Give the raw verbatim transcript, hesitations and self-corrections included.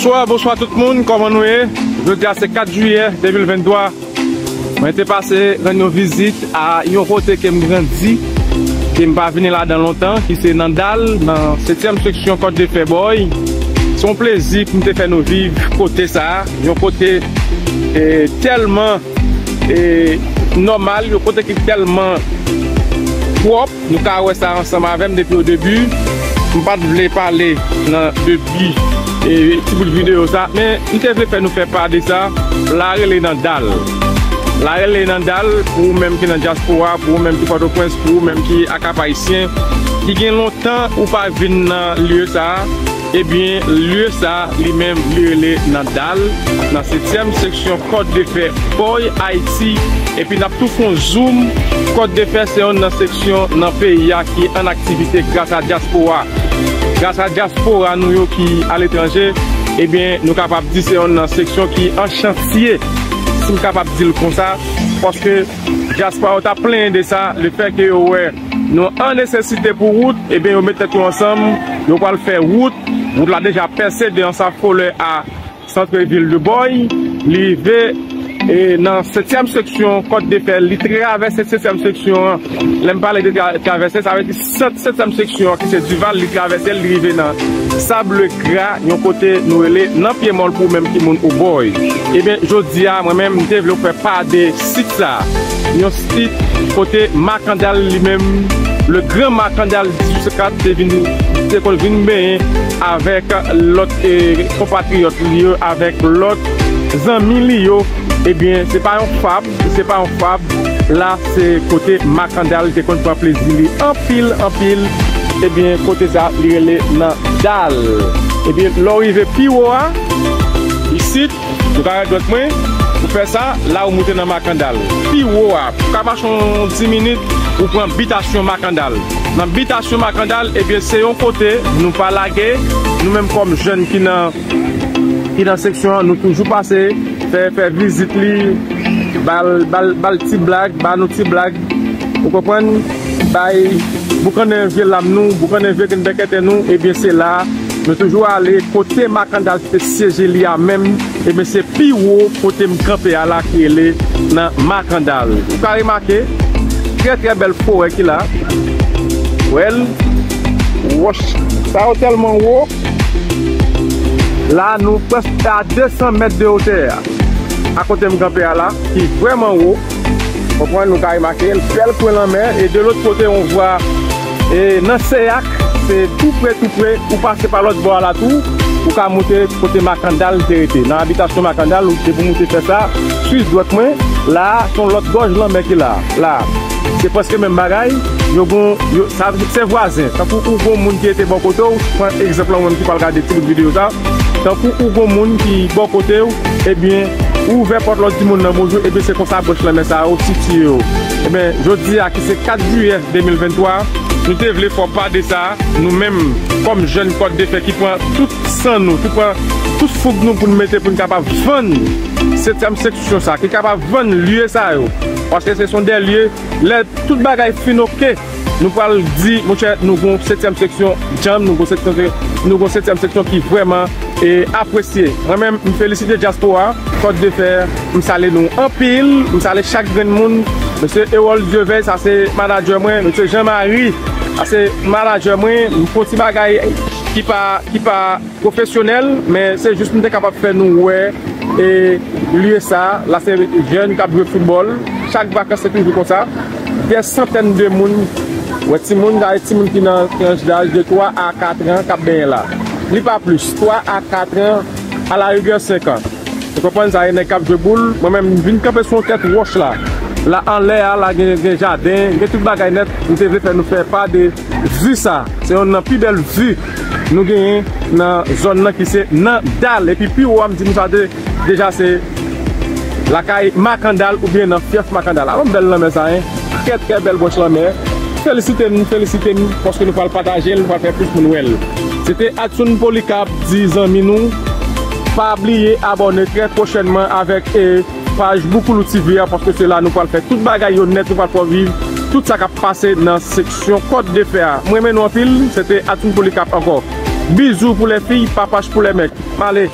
Bonswa, bonswa tout moun, kòman nou ye? Jodi a se kat jiyè de mil venntwa. Mwen te pase rann yon vizit a yon kote ke m grandi, ke m pa vini ladan lontan, ki se nan Dal, nan setyèm seksyon Kòt de Fè Bòy. Se yon plezi pou m te fè nou viv kote sa a, yon kote, eh, tèlman, eh, nòmal, yon kote ki tèlman pwòp. Nou ka wè sa ansanm avè m depi o debi. M pa t vle pale nan debi, eh, ti bout videyo sa, men m te vle fè nou fè pa de sa. La rele nan Dal. La rele nan Dal, pou ou menm ki nan dyaspora, pou ou menm ki Pòtoprens, pou ou menm ki a Kap Ayisyen, ki gen lontan ou pa vin nan lye sa a, ebyen, lye sa a, li menm, li rele nan Dal, nan setyèm seksyon Kòt de Fè Bòy, Ayiti. Epi n ap tou fè yon zoom. Kòt de Fè se yonn nan seksyon nan peyi a ki an aktivite gras a dyaspora. Gras a dyaspora nou yo ki aletranje, ebyen, nou kapab di se yonn nan seksyon ki an chantye, si m kapab di l konsa, paske dyaspora yo t ap plenyen de sa, lefètke yo wè nou an nesesite pou wout, ebyen, yo met tèt yo ansanm, yo pral fè wout. Wout la deja pèse de Ansa Folè a Centre-ville de Bòy, li rive, e, nan setyèm seksyon Kòt de Fè, li travèse setyèm seksyon an. Lè m pale de tra-, travèse, sa vle di sèt, setyèm seksyon an, ki se Duval, li travèse l, li rive nan Sable Gra, yon kote nou rele nan Pye Mòl pou menm ki moun ou Bòy. Ebyen, jodi a, mwen menm, m te vle fè pa de sit sa a. Yon sit kote Makandal li menm, le gran Makandal dizuit san kat te vin, te konn vin benyen avèk lòt, eh, konpatriyòt li yo, avèk lòt zanmi li yo. Ebyen, se pa yon fab, se pa yon fab. La, se kote Makandal te konn pran plezi li anpil, anpil. Ebyen, kote sa, li rele nan Dal. Ebyen, lè w rive pi wo a, isit, ou ka wè dwèt mwen, ou fè sa, la ou moute nan Makandal. Pi wo a, ou ka mache yon dis minit, ou pran bitasyon Makandal. Nan bitasyon Makandal, ebyen, se yon kote nou pa lage, nou menm kòm jèn ki nan, ki nan seksyon an, nou toujou pase, fè, fè vizit li, ba l, ba l, ba l ti blag, ba nou ti blag, ou konprann? Bay, boukannen vye lam nou, boukannen vye grenn bèkètè nou, ebyen, se la, nou toujou ale kote Makandal te syeje li a menm, ebyen, se pi wo kote m kanpe a la ki rele nan Makandal. Ou ka remake, trè, trè bèl forè ki la. Wè l, wòch sa yo tèlman wo. La, nou prèske a de san mèt de wotè a. A kote m kanpe a la, ki vrèman wo. Konprann, nou ka remake l, bèl kwen lanmè, e de lòt kote, on vwa, e nan Seyak, se tou pre, tou pre, ou pase pa lòt bò a la tou, ou ka moute kote Makandal te rete. Nan abitasyon Makandal, ou te pou moute fè sa, swis dwèt mwen, la, se yon lòt gòj lanmè ki la, la. Se prèske menm bagay, yo gon, yo, sa, se vwazen. Tankou ou gon moun ki rete bò kote w, pran egzanp lan mwen ki pral gade ti bout videyo sa, tankou ou gon moun ki bò kote w, ebyen, ou ouvè pòt la, ou di moun nan bonjou, ebyen, se konsa branch lanmè sa yo sitiye yo. Ebyen, jodi a, ki se kat jiyè de mil venntwa, nou te vle fè pa de sa, nou menm, kòm jèn Kòt de Fè ki pran tout san nou, ki pran tout foug nou pou n mete pou n kapab vann setyèm seksyon sa, ki kapab vann lye sa yo. Paske se son dè lye, lè tout bagay fin oke, nou pral di, monchè, nou gon setyèm seksyon djanm, nou gon setyèm, nou gon setyèm seksyon ki vrèman, e, apresye. Mwen menm, m felisite dyaspora Kòt de Fè, m salye nou anpil, m salye chak grenn moun. Mesye Erol Dieuveil, sa se manadjè mwen, mesye Jean Marie, sa se manadjè mwen, m fè yon ti bagay ki pa, ki pa pwofesyonèl, men se jis m te kapab fè nou wè, e, lye sa, la se jèn k ap jwe foutbòl, chak vakans se toujou konsa, dè santèn de moun, wè timoun, sa e timoun ki nan tranch daj de twa a kat an k ap benyen la. Li pa plis, twa a kat an, alarigè senk an. Ou konprann sa, e nèg k ap jwe boul, mwen menm, m vin kanpe sou yon tèt wòch la. La, anlè a, la gen, gen jaden, gen tout bagay nèt, m te vle fè nou fè pa de vi sa. Se yonn nan pi bèl vi nou genyen nan zòn nan ki se nan Dal. Epi pi wo a, m di nou sa de, deja se lakay Makandal oubyen nan fyèf Makandal. Alò, bèl lanmè sa, en. Trè, trè bèl branch lanmè. Felisite n, felisite n, paske nou pral pataje l, nou pral fè plis moun wè l. Se te Adson Polycarpe, di zanmi nou, pa bliye abòne trè pwochènman avèk, e, paj Boukoulou T V a, paske se la nou pral fè tout bagay yo nèt, nou pral fè w viv tout sa k ap pase nan seksyon Kòt de Fè a. M renmen nou anpil, se te Adson Polycarpe ankò. Bizou pou lè fi, papach pou lè mèt. M ale.